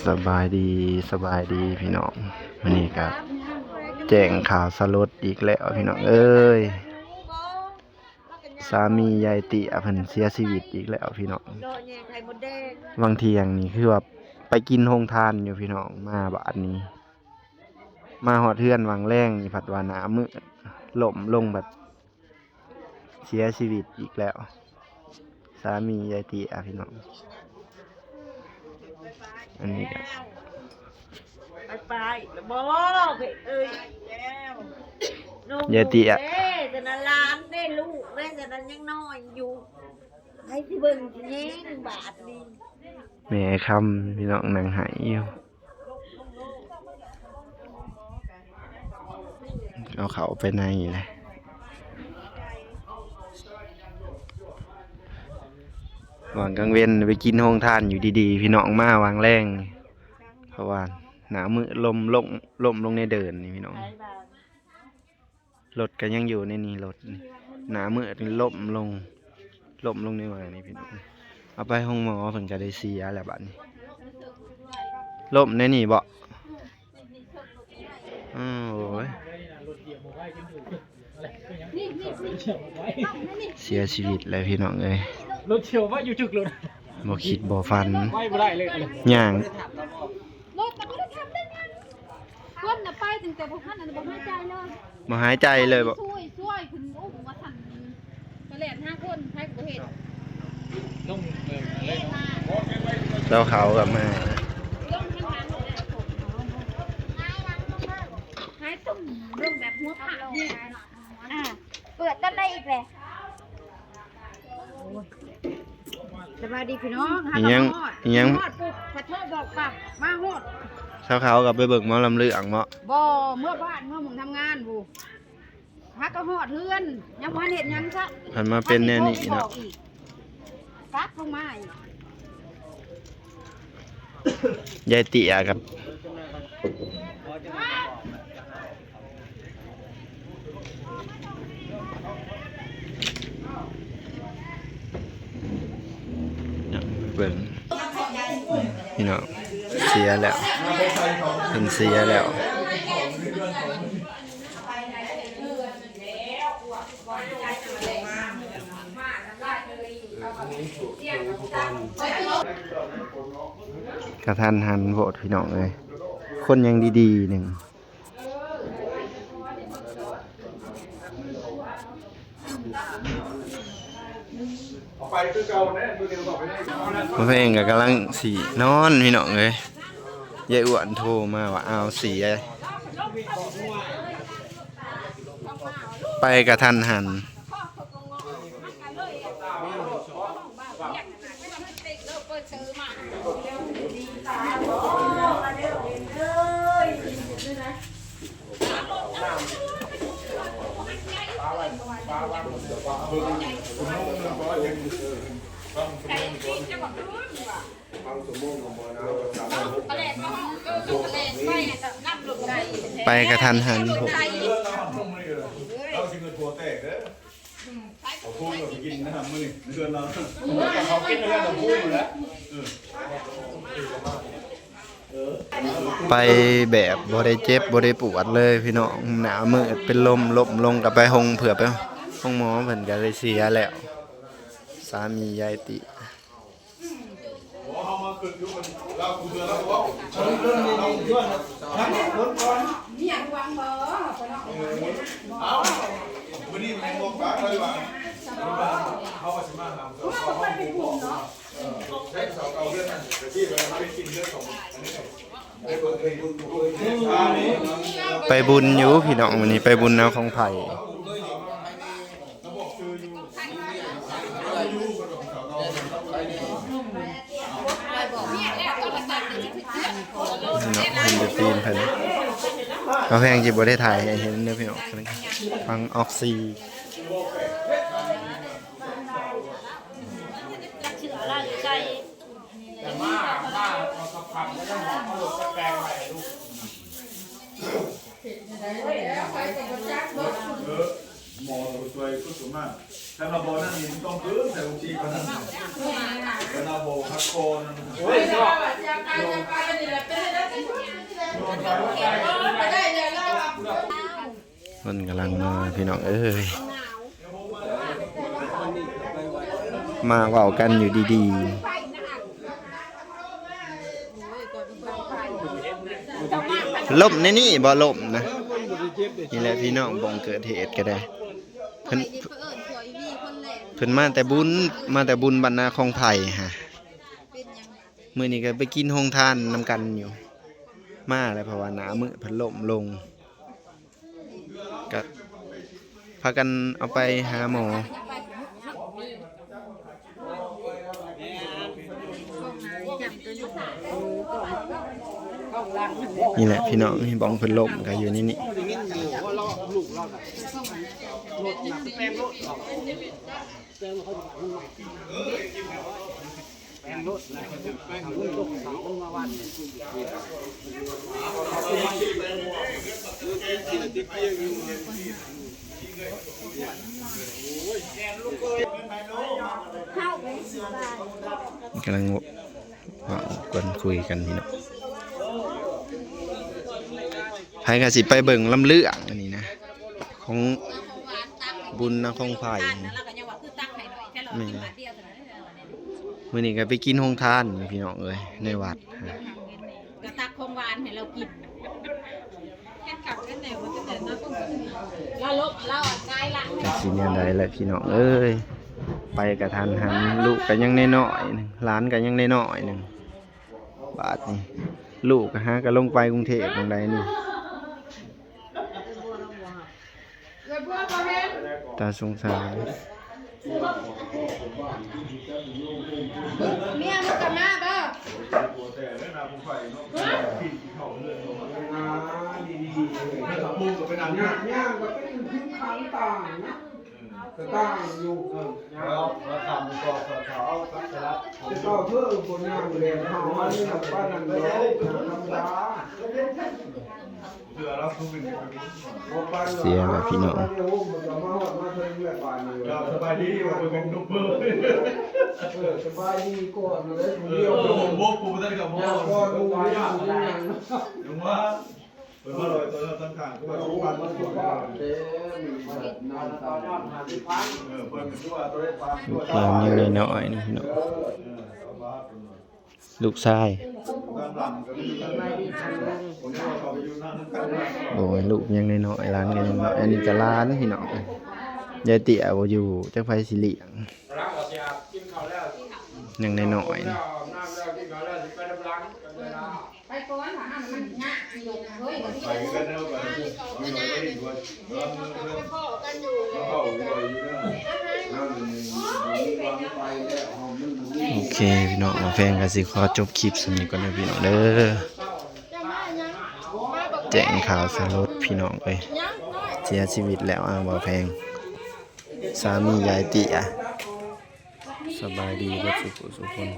ສະບາຍດີ ສະບາຍດີພີ່ນ້ອງ. ມື້ນີ້ກະແຈ້ງຂ່າວສະຫຼົດອີກແລ້ວພີ່ນ້ອງເອີຍ. ສາມີຍາຍເຕ້ຍເພິ່ນເສຍຊີວິດອີກແລ້ວພີ່ນ້ອງ. ຫວັງທ່ຽງນີ້ຄືວ່າໄປກິນໂຮງທານຢູ່ພີ່ນ້ອງ, ມາບາດນີ້ ມາຮອດເຮືອນຫວ່າງແລງນີ້ ພັດວ່າໜ້າມືດ ລົ້ມລົງ ບັດເສຍຊີວິດອີກແລ້ວ ສາມີຍາຍເຕ້ຍພີ່ນ້ອງ. ອັນນີ້ກະ ໄປໆ ລະບໍ່ເອີຍ ຍາຍເຕ້ຍ ເດ້ ຕອນນັ້ນຫຼານເດ້ ລູກເດ້ ຕອນນັ້ນຍັງນ້ອຍຢູ່ ໃຜຊິເບິ່ງຊິແຍງບາດນີ້. ແມ່ຄຳພີ່ນ້ອງ ນັ່ງໄຫ້ຢູ່. ເອົາເຂົ້າໄປໃນແຫຼະ. ຫວ່າງກາງເວັນໄປກິນໂຮງທານຢູ່ດີໆ ພີ່ນ້ອງ, ມາຫວ່າງແລງ ເພາະວ່າໜ້າມືດລົ້ມລົງ ລົ້ມລົງໃນເດີ່ນນີ້ພີ່ນ້ອງ. ລົດກໍຍັງຢູ່ໃນນີ້ ລົດນີ້ ໜ້າມືດນີ້ລົ້ມລົງ ລົ້ມລົງໃນໝ່ານີ້ພີ່ນ້ອງ. ເອົາໄປໂຮງໝໍ ເພິ່ນກໍໄດ້ເສຍແລ້ວບາດນີ້. ລົ້ມໃນນີ້ບໍ? ອ້າວ ໂອ້ຍ ເສຍຊີວິດແລ້ວພີ່ນ້ອງເອີຍ. ລົດຂຽວວ່າຢູ່ຈຶກລົດ ບໍ່ຄິດບໍ່ຝັນ ໄວ້ບໍ່ໄດ້ເລີຍ ຍ່າງ ລົດກໍບໍ່ໄດ້ທຳໄດ້ຫຍັງ. ຄົນນະໄປຕັ້ງແຕ່ບໍ່ທັນ ອັນນັ້ນ ບໍ່ຫາຍໃຈເລີຍ ບໍ່ຫາຍໃຈເລີຍບໍ? ຊ່ວຍ ຊ່ວຍຂຶ້ນອຸ້ມວ່າຊັ້ນ ກໍແລ່ນຫາຄົນ ໃຜກໍບໍ່ເຫັນ. ລົງ ເອີ ເລີຍເນາະ ລາວເຂົາກັບມາ ລົງທາງຫຼັງ ຫາຍຕຶ້ມ ລົງແບບຫົວຂາດນີ້. ອ່າ ເປີດຕອນໃດອີກແຫຼະ? ສະບາຍດີພີ່ນ້ອງ. ຫາ ອີຫຍັງ ມາຮອດ ອີຫຍັງ ມາຮອດປຸບ ຂະໂທດບອກປັບ ມາຮອດ. ເຊົ້າຂາວກັບໄປເບິ່ງໝໍລຳເລື່ອງເນາະ? ບໍ່ ເມືອບ້ານ ເມືອໝ່ອງທຳງານພຸ້ນ. ຫາກໍຮອດເຮືອນ ຍັງບໍ່ທັນເຮັດຫຍັງຊະ ພັນມາເປັນແນວນີ້ເນາະ. ຕັດລົງມາອີກ ຍາຍເຕ້ຍກັບ ເບິ່ງພີ່ນ້ອງ ເສຍແລ້ວ ເພິ່ນເສຍແລ້ວ. ກະທັນຫັນໂພດພີ່ນ້ອງເອີຍ ຄົນຍັງດີໆໜຶ່ງ. ໝໍແພງກໍກຳລັງຊິນອນພີ່ນ້ອງເອີຍ ຍາຍອ້ວນໂທມາວ່າ ອ້າວ ເສຍ ໄປກະທັນຫັນ. ໄປກະທັນຫັນໂພດ. ເອົາຊິເງິນຫົວແຕກເດີ ເອົາໂພດໄປກິນນະມື້ນີ້ ເດືອນລາວ ເຂົາກິນເຮືອນຂອງກູຢູ່ແລ້ວ. ໄປແບບບໍ່ໄດ້ເຈັບບໍ່ໄດ້ປວດເລີຍພີ່ນ້ອງ ໜ້າມືດເປັນລົມ ລົ້ມລົງກໍໄປໂຮງ ເພື່ອໄປໂຮງໝໍ ເພິ່ນກໍໄດ້ເສຍແລ້ວ ສາມີຍາຍຕິ. ໄປບຸນຢູ່ພີ່ນ້ອງ ມື້ນີ້ໄປບຸນນຳຂອງໃຜ? ເນາະ ເຫັນແຕ່ຕີນເພິ່ນ ເຮົາແພງຊິບໍ່ໄດ້ຖ່າຍໃຫ້ເຫັນເດີພີ່ນ້ອງ ຟັງອອກຊີ. ໝໍກໍຊ່ວຍສຸດມາກ ຄັນວ່າບໍ່ນັ້ນນີ້ຕ້ອງເພີ່ມໃສ່ໂອທີປານນັ້ນ ຄັນວ່າບໍ່ຮັກຄໍນັ້ນ ໂອ້ຍເນາະ. ຄົນກຳລັງມາພີ່ນ້ອງເອີຍ ມາເວົ້າກັນຢູ່ດີໆ. ລົ້ມໃນນີ້ບໍ່? ລົ້ມນະ. ນີ້ແຫຼະພີ່ນ້ອງ ບ່ອນເກີດເຫດກໍໄດ້ ເພິ່ນ ເພິ່ນມາແຕ່ບຸນ ມາແຕ່ບຸນບ້ານນາຂອງໄຜ່ຫັ້ນ. ມື້ນີ້ກໍໄປກິນໂຮງທານນຳກັນຢູ່ ມາແລ້ວ ເພາະວ່າໜ້າມື້ເພິ່ນລົ້ມລົງ ກໍພາກັນເອົາໄປຫາໝໍ. ນີ້ແຫຼະພີ່ນ້ອງ ບ່ອນເພິ່ນລົ້ມກໍຢູ່ໃນນີ້. ກຳລັງເວົ້າກັນ ຄຸຍກັນຢູ່ເນາະ. ໃຜກໍຊິໄປເບິ່ງລຳເລື່ອງອັນນີ້ນະ ຂອງບຸນນະ ຂອງໄຜ. ແມ່ນ ມື້ນີ້ກໍໄປກິນໂຮງທານພີ່ນ້ອງເອີຍ ໃນວັດ ກໍຕັກຂອງຫວານໃຫ້ລາວກິນ. ລາວລົບ ລາວອາກາຍລະ ຈັກຊິແນວໃດແຫຼະພີ່ນ້ອງເອີຍ ໄປກະທັນຫັນ ລູກກໍຍັງນ້ອຍໆໜຶ່ງ ຫຼານກໍຍັງນ້ອຍໆໜຶ່ງ. ບາດນີ້ລູກກໍຫາກໍລົງໄປກຸງເທບໝ່ອງໃດນີ້ ຕາສົງສານ. ເມຍມັນກໍມາບໍ່? ຍ່າງກໍເປັນຄືຄັນຕ່າງນະ ກໍຕ່າງຢູ່ ເອີ ແລ້ວມາທຳກໍເຂົາເອົາກັບສະລັດ ເຈົ້າເທີບໍ່ຍ່າງແລນເຮົາມັນປານນັ້ນດອກ ທຳມະດາ. ເສຍແລ້ວພີ່ນ້ອງ. ສະບາຍດີ ວ່າເພິ່ນເປັນນົກເບີ ເອີ ສະບາຍດີກ່ອນເລີຍ ຜູ້ດຽວ ເອີ ໂອ້ໂຫ ບໍ່ ບໍ່ທັນກັບໝໍ ຍັງກ່ອນ ບໍ່ ຍັງ ຍັງ ຍັງວ່າ ເພິ່ນວ່າລອຍຕົວນັ້ນຕັ້ງຂ້າງ ຄືວ່າສອງພັນ ເອີ ເພິ່ນກໍຄືວ່າຕົວເລກ ຫຼານຍັງນ້ອຍໆໜຶ່ງເນາະ ເອີ ເພິ່ນວ່າ ລູກຊາຍ ໂອ້ຍ ລູກຍັງນ້ອຍໆ ຫຼານກໍຍັງນ້ອຍ ອັນນີ້ກໍຫຼານພີ່ນ້ອງເອີຍ. ຍາຍເຕ້ຍບໍ່ຢູ່ ຈັກໃຜຊິລ້ຽງ ຍັງນ້ອຍໆ. ໂອເຄພີ່ນ້ອງ ບ່າວແພງກໍຊິຂໍຈົບຄລິບສ່ຳນີ້ກ່ອນເດີພີ່ນ້ອງເດີ. ແຈ້ງຂ່າວສະຫຼົດພີ່ນ້ອງເອີຍ ເສຍຊີວິດແລ້ວ ອ້າ ບ່າວແພງ ສາມີຍາຍເຕ້ຍ. ສະບາຍດີເບິດສູ່ຜູ້ສູ່ຄົນ.